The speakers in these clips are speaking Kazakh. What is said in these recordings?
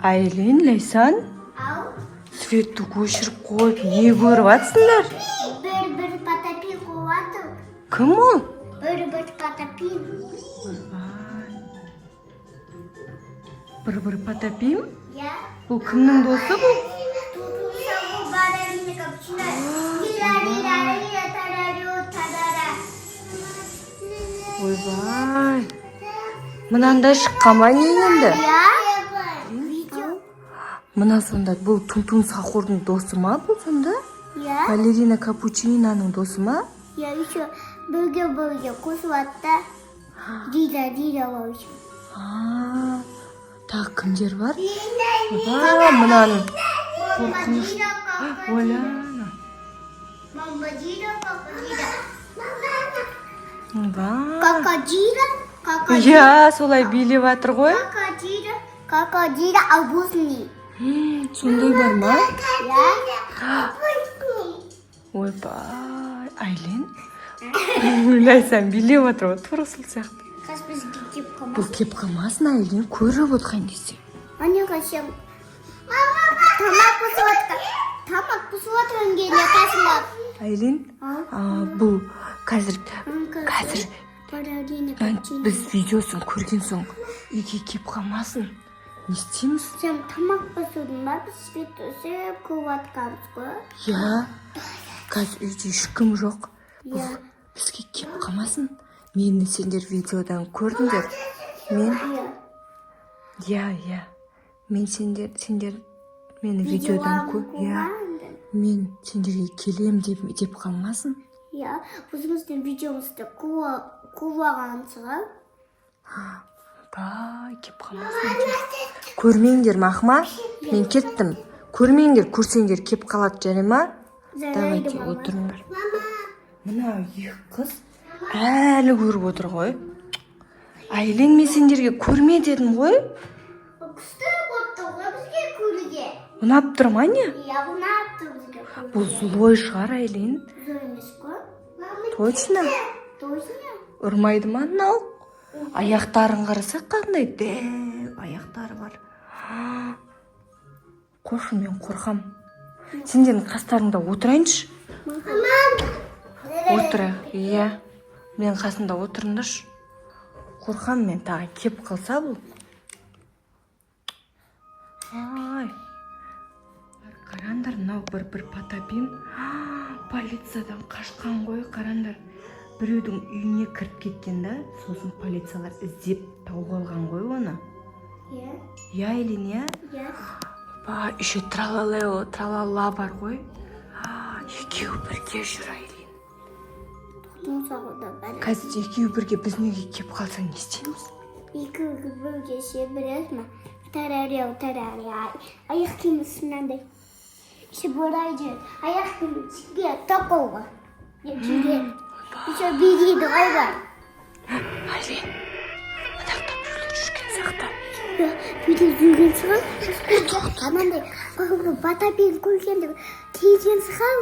Айлин, Ләйсан, Ау. Светті өшіріп қойып, не көріп жатсыңдар? Бір бір потопил қуады. Кім ол? Бір бір потопил. Ойбай. Бір бір потопим? Я. Бұл кімнің досы бұл? Туту балерина капучино. Лира лира тарарю тарара. Ойбай. Мынандай шыққан ба не енді? Я. Видео. Мына сонда бұл Тун-Тун Сахурдың досы ма бұл сонда? Я. Балерина Капучиноның досы ма? Я еще бірге бірге қосылады да. Лира лира вообще. А, тағы кімдер бар? Ойбай, мынаның қорқыныш. Ойлана. Мама Дира, крокодила. Ойбай. Крокодила, крокодила. Иә, солай билеп жатыр ғой. Крокодила, крокодила арбузный. Сондай бар ма? Я. Арбузный. Ойбай, Айлин. Ләйсан билеп жатыр ғой, тура сол сияқты. Қазір бізге кеп қалмас. Бұл кеп қалмасын, Айлин, көріп отырған кезде. Ане қашан. Тамақ пісіп жатқан. Тамақ пісіп жатқан кезде қасында. Айлин, а, бұл қазір қазір Балерина ә, капучино. Біз видеосын көрген соң үйге кеп қалмасын. Не істейміз? Сен тамақ пісірдің ба? Біз свет өшіріп көріп жатқанбыз ғой. Иә, қазір үйде ешкім жоқ. Бұл Иә. бізге кеп қалмасын. Мені сендер видеодан көрдіңдер. Мен Иә. Иә, мен сендер мені видеодан көр, иә, мен сендерге келем деп қалмасын. Иә, өзіміздің видеомызды қуаған шығар. Бай, кеп қалмасын әйтеуір. Көрмеңдер, мақма, мен кеттім. Көрмеңдер, көрсеңдер кеп қалады, жарай ма? Жарайды, Давайте, мама. отырыңдар. Мына екі қыз әлі көріп отыр ғой. Айлин, мен сендерге көрме дедім ғой. Күшті болып тұр ғой бізге көруге. Ұнап тұр ма, не? Иә, ұнап тұр бізге көруге. Бұл злой шығар, Айлин. Зор емес қой. Точно? Точно? Ұрмайды ма мынау? Аяқтарын қараса, қандай дәу аяқтары бар. Қошы, мен қорқам. Сендердің қастарыңда отырайыншы. Отырайық, иә, менің қасымда отырыңдаршы. Қорқам мен, тағы кеп қалса бұл. Ай, қараңдар, мынау бір бір потопим полициядан қашқан ғой. Қараңдар, біреудің үйіне кіріп кеткен да, сосын полициялар іздеп тауып алған ғой оны. Иә. Иә, Айлин, иә? Иә. Ба, еще тралалео тралала бар ғой. А, екеуі бірге жүр, Айлин. Тоқтың соғуда бар. Қазір екеуі бірге біздің үйге келіп қалса, не істейміз? Екеуі бірге ше, білесіз ма? Тарареу тараре. Аяқ киімі мынандай. Еще былай жүреді. Аяқ киімі киген тоқылғы. Киген. Еще билейді ғой бар. Айлин, мына жақта біреулер жүрген сияқты. Билеп жүрген шығар. Анандай бір потопим көргенде келген шығар.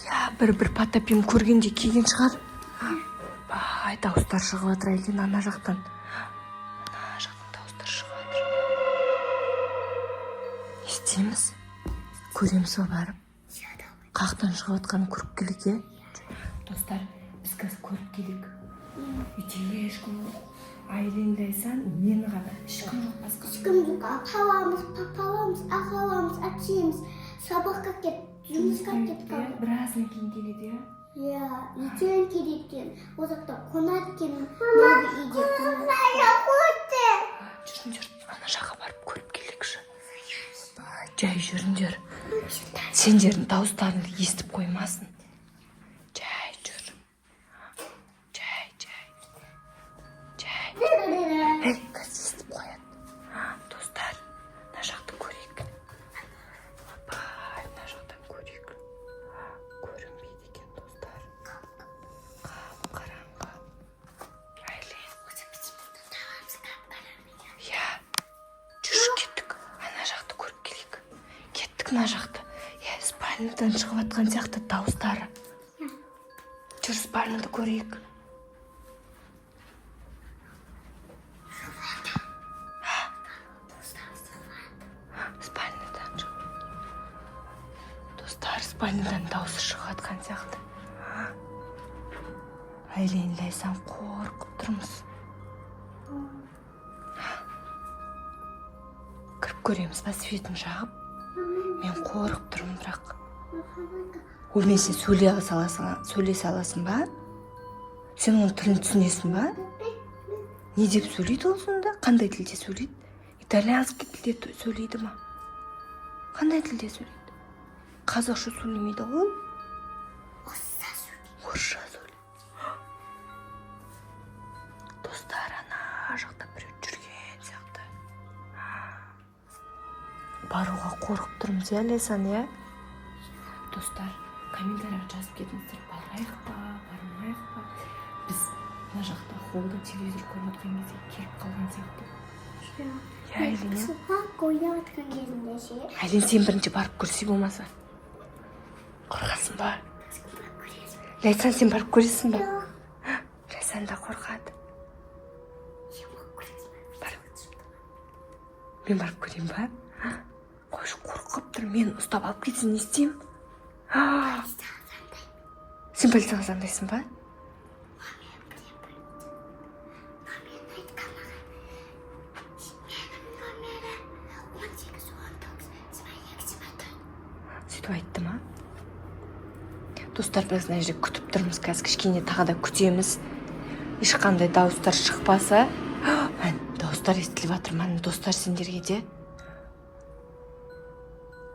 Иә, бір бір потопим көргенде келген шығар. Бай, дауыстар шығып жатыр, Айлин, ана жақтан. Ана жақтан дауыстар шығып жатыр. Не істейміз? Көреміз ба барып? Қаяқтан шығып жатқанын көріп келейік, иә? Достар, біз қазір көріп келейік. Үйде ешкім жоқ. Айлин, Ләйсан, мен ғана, ешкім жоқ басқа. Ешкім жоқ. Апаламыз, папаламыз, ағаламыз, әпшеміз сабаққа кетті, жұмысқа кетіп Иә, қалды. Біраздан кейін келеді, иә? Иә, ертең келеді екен. Ол жақта қонады екен. Мына үйде қонады. Жүріңдер, ана жаққа барып көріп келейікші. Ойбай, жай жүріңдер, сендердің дауыстарыңды естіп қоймасын. Жай жүр, жай, жай, жай. Ей, қазір естіп қояды. Достар, мына жақты көрейік. Ойбай, мына жақтан көрейік. Көрінбейді екен, достар, қап қараңғы. Айлин, иә, жүрші, кеттік, ана жақты көріп келейік. Кеттік мына жақты. Иә, спальныдан шығып жатқан сияқты дауыстары. Жүр, спальныды көрейік. Достар, спальныйдан дауысы шығып жатқан сияқты. Айлин, Ләйсан, қорқып тұрмыз. Кіріп көреміз ба, светін жағып? Мен қорқып тұрмын, бірақ. Онымен сен сөйлей саласың, сөйлесе аласың ба? Сен оның тілін түсінесің ба? Не деп сөйлейді ол сонда? Қандай тілде сөйлейді? Итальянский тілде сөйлейді ма? Қандай тілде сөйлейді? Қазақша сөйлемейді ғой ол. Орысша сөйлейді. Достар, ана жақта біреу жүрген сияқты. Баруға қорқып тұрмыз, иә, Ләйсан, иә? Достар, комментарийға жазып кетіңіздер, барайық па, бармайық па? Біз мына жақта холлда телевизор көріп отқан кезде келіп қалған сияқты. Иә, Айлин, иә? Суға ойнап жатқан кезінде ше. Айлин, сен бірінші барып көрсе болмаса. Қорқасың ба? Ләйсан, сен барып көресің ба? Ләйсан да қорқады. Бар. Мен барып көрейін ба? Қойшы, қорқып тұр. Мен ұстап алып кетсе, не істеймін? Сен полицияға звондайсың ба? Номерін айтқан маған. Менің номері 18 19 22 24. Сөйтіп айтты ма? Достар, біз мына жерде күтіп тұрмыз қазір, кішкене тағы да күтеміз. Ешқандай дауыстар шықпаса, ән, дауыстар естіліп жатыр ма, достар, сендерге де?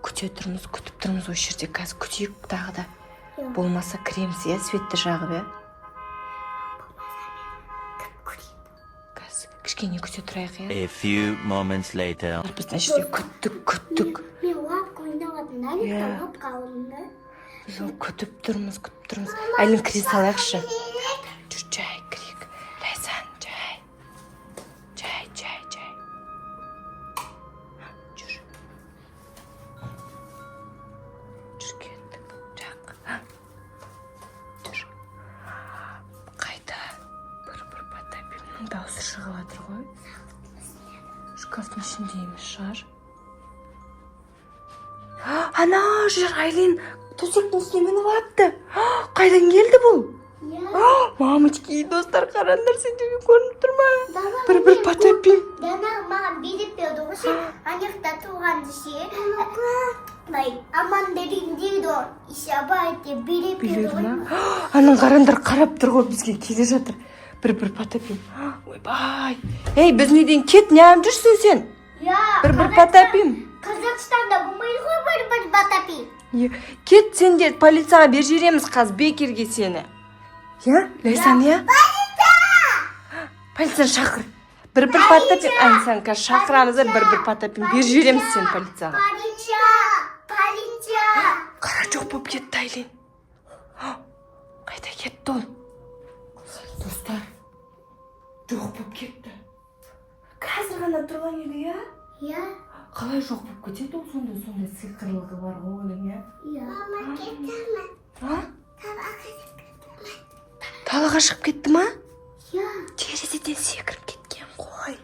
Күте тұрмыз, күтіп тұрмыз осы жерде қазір, күтейік тағы да. Болмаса, кіреміз, иә, светті жағып, иә. Қазір кішкене күте тұрайық, иә. A few moments later. Біз мына жерде күттік, күттік. Мен лапка ойнап жатырмын. Ана Иә. жақта лапка алдым да. Біз оны күтіп тұрмыз, күтіп тұрмыз. Айлин, кіре салайықшы. Жүр, жай кірейік. Ләйсан, жай. Жай, жай, жай. Жүр. Жүр, кеттік. Жақ. Жүр. Қайда? Бір бір Потапимнің дауысы шығып жатыр ғой. Шкафтың ішінде емес шығар. Ана жүр, Айлин, төсектің үстіне мініп алыпты. Қайдан келді бұл? Иә. Мамочки, достар, қараңдар, сендерге көрініп тұр ма? Дана Бір бір Потапим. Дана маған билеп берді ғой ше. Ана жақта тұрғанды ше. Былай аман деген дейді ғой. Ишабай деп билеп берді Биледі ғой. ма? Аның қараңдар, қарап тұр ғой, бізге келе жатыр. Бір бір Потапим. Ойбай. Ей, біздің үйден кет, неғып жүрсің сен? Иә. Бір бір Потапим. Қазақстанда болмайды ғой бір бір Потапим. Е, кет, сендер полицияға беріп жібереміз қазір бекерге сені. Иә, Ләйсан, иә? Полицияны шақыр. Бір бір Потапим. Ән, сен қазір шақырамыз да, бір бір Потапим беріп жібереміз сені полицияға. Полиция! Полиция! Қара, жоқ болып кетті, Айлин. Қайда кетті ол? Достар, жоқ болып кетті. Қазір ғана тұрған еді, иә? Иә. Қалай жоқ болып кетеді ол сонда? Сондай сиқырлығы бар ғой оның, иә? Иә. Мама, кетті ме? А? Далаға шығып кетті ма? Иә. Терезеден секіріп кеткен ғой.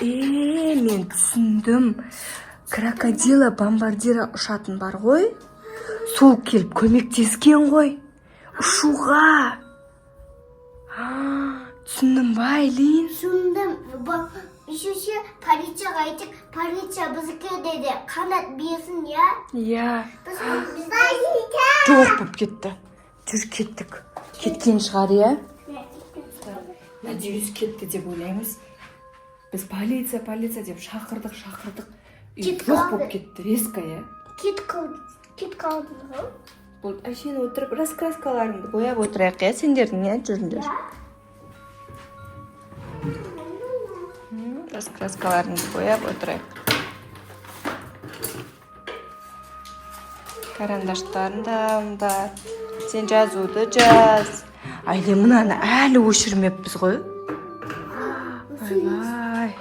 Е, мен түсіндім. Крокодила бомбардира ұшатын бар ғой, сол келіп көмектескен ғой ұшуға. А, түсіндің ба, Айлин? Түсіндім. Еще ше полицияға айттық, полиция бізге деді, қанат берсін, иә? Иә. Біз полиция! Жоқ болып кетті. Жүр, кеттік. Кеткен шығар, иә? Надеюсь, кетті деп ойлаймыз. Біз полиция, полиция деп шақырдық, шақырдық. Үй Кетіп жоқ қалды. Болып кетті резко, иә. Кетіп қалды, кетіп қалды ғой. Болды, әшейін отырып, раскраскаларыңды бояп отырайық, иә, сендердің, иә? Жүріңдер. Раскраскаларыңды бояп отырайық. Карандаштарын да алыңдар. Сен жазуды жаз. Айлин, мынаны әлі өшірмеппіз ғой. Ойбай,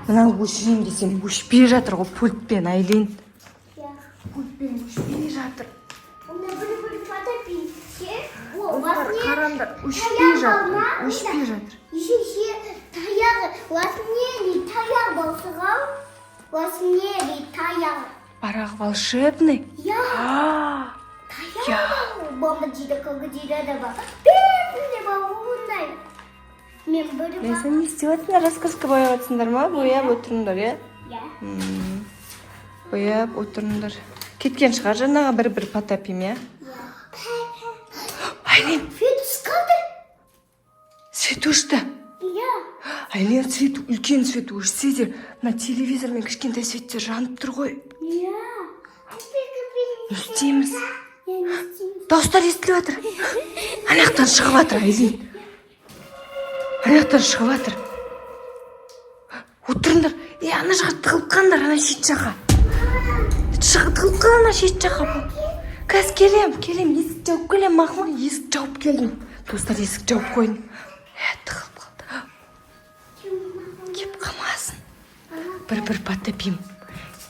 мынаны өшірейін десем, өшпей жатыр ғой пультпен, Айлин. Иә. Пультпен өшпей жатыр. Онда бір бір Потапим ше. О, Достар, басне қараңдар, өшпей таяқ жатыр, бар ма? өшпей жатыр. Еще ше таяғы, басне не таяқ болса ғой. Тарақ волшебный? Иә. А, Таяқ бар. Бомбардиро крокодила да бар. Бәрінде бар ондай. Мен бір бар. Сен не істеп жатсыңдар? Раскраска бояп жатсыңдар ма? Бояп отырыңдар, иә? Иә. Бояп отырыңдар. Кеткен шығар жаңағы бір бір потапим, иә? Айлин, Свет қалды. Свет өшті. Иә. Айлин, свет, үлкен свет өшсе де, мына телевизор мен кішкентай светтер жанып тұр ғой. Иә. Не істейміз? Иә, не істейміз? Дауыстар естіліп жатыр. Ана жақтан шығып жатыр, Айлин. Ана жақтан шығып жатыр. Отырыңдар. Е, ана жаққа тығылып қалыңдар, ана шет жаққа. Шығып тығылып қал ана шет жаққа. Қазір келем, келем, есік жауып келем, Махмұд, есік жауып келдім. Достар, есік жауып қойдым. Е, тығылып қалды. Кеп қалмасын. Бір бір потапим.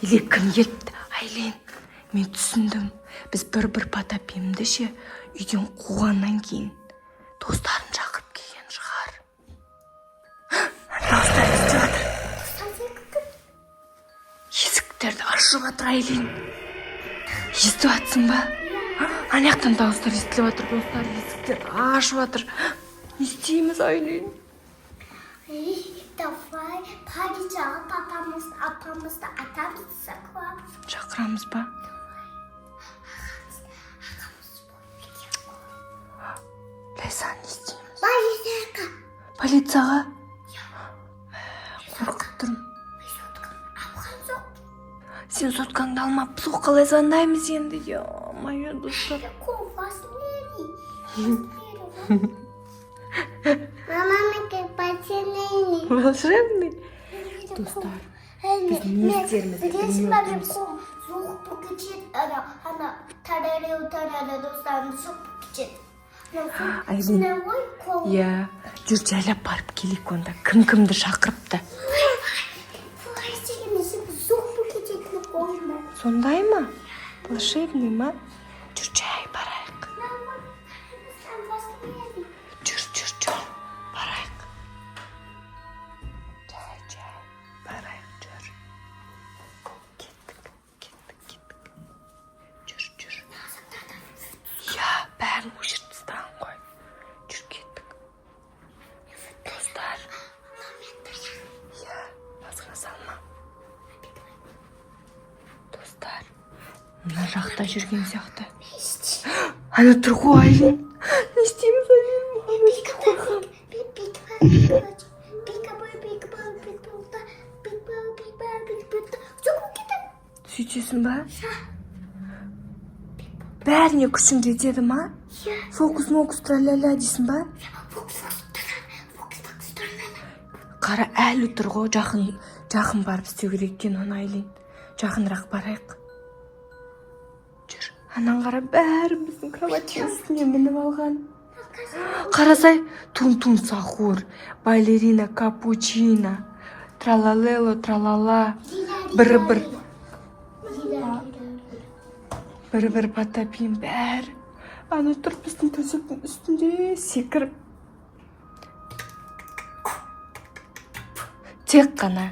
Или кім келіпті? Айлин, мен түсіндім. Біз бір бір потапимді ше үйден қуғаннан кейін достарын шақырып келген шығар. Дауыстар естіліп жатыр. Есіктерді ашып жатыр, Айлин. Естіп жатсың ба? Ана жақтан дауыстар естіліп жатыр, достар, есіктерді ашып жатыр. Не істейміз, Айлин? Давай, полицияға папамыз, апамызды, атамызды шақырамыз. Шақырамыз ба? Ағамыз болып. Ләйсан, не істейміз? Полицияға. Полицияға? Қорқып тұрмын. Мен соткам алған жоқ. Сен соткаңды алмаппыз ғой, қалай звондаймыз енді? Ё-моё, достар. Қуғасын. Мама, мен волшебный. Волшебный? Достар, біз не істерімізді Білесің білмей ба, мен отырмыз. қол жоқ болып кетеді. Ана, ана, тарареу, тарара, достарым жоқ болып кетеді. Айлин. Сондай ғой қол. Иә, жүр, жайлап барып келейік онда. Кім кімді шақырыпты? Былай істеген жоқ болып кететін қолымда. Сондай ма? Волшебный ма? Жүр, жай барайық. Жүр, жүр, жүр. Барайық. Жай, жай. Барайық, жүр. Кеттік, кеттік, кеттік. Жүр, жүр. Иә, бәрін өшіріп тастаған ғой. Жүр, кеттік. Достар. Иә, басыңа салма. Достар, мына жақта жүрген сияқты. Ана тұр ғой, Айлин. Не істейміз, Айлин? Қорқамын. Сөйтесің ба? Бәріне күшің жетеді ма? Фокус мокус траля дейсің ба? Қара, әлі тұр ғой, жақын жақын барып істеу керек екен оны, Айлин. Жақынырақ барайық. Жүр. Анан қара, бәрі біздің кроваттың үстіне мініп алған. Қарасай, тун тун сахур, балерина капучино, тралалело тралала, бір бір бір бір потапим, бәрі. Ана тұр біздің төсектің үстінде секіріп. Тек қана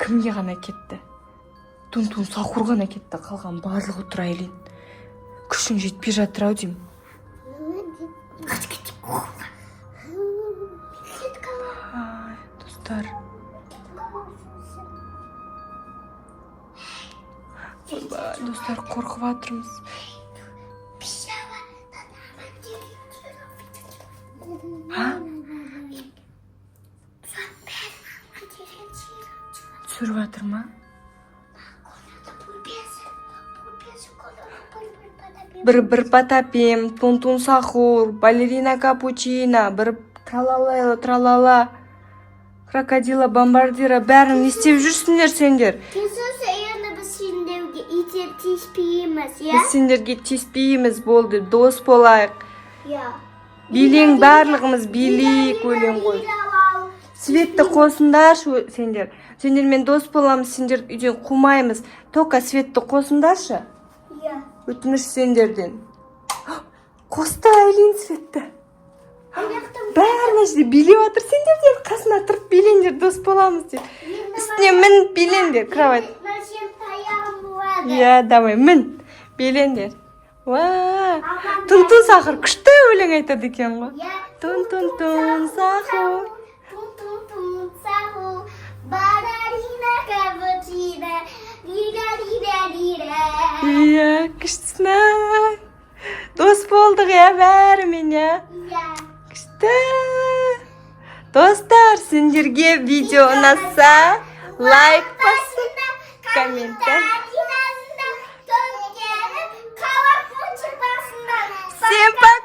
кімге ғана кетті? Тун тун сахур ғана кетті, қалған барлығы тұр, Айлин. Күшің жетпей жатыр ау деймін. Ай, достар. Ойбай, достар, қорқып жатырмыз. А? Түсіріп жатыр ма? Бір бір потапим, тун тун сахур, балерина капучино, бір тралалело тралала, крокодила бомбардира, бәрін не істеп жүрсіңдер сендер? Енді біз сендерге итеп тиіспейміз, иә? Біз сендерге тиіспейміз, болды, дос болайық. Иә. Билең, барлығымыз билейік, өлең ғой. Светті қосыңдаршы сендер. Сендермен дос боламыз, сендер үйден қумаймыз. Только светті қосыңдаршы. Иә. Өтініш сендерден. Қосты Айлин светті. Бәрі мына жерде билеп жатыр. Сендер де қасына тұрып билеңдер, дос боламыз деп. Үстіне мініп билеңдер, кровать. Мына сен таяғың болады. Болады. Иә, давай, мін, билеңдер. Уа, тун тун сахур күшті өлең айтады екен ғой. Иә. Тун тун тун сахур. Тун тун тун сахур. Балерина капучино. Лира лира лира. Иә, күштісің ай. Дос болдық, иә, бәрімен, иә. Иә. Күшті. Достар, сендерге видео ұнаса, лайк басып, комментарий. Төңкеріп, колокольчик басыңдар. Всем пока!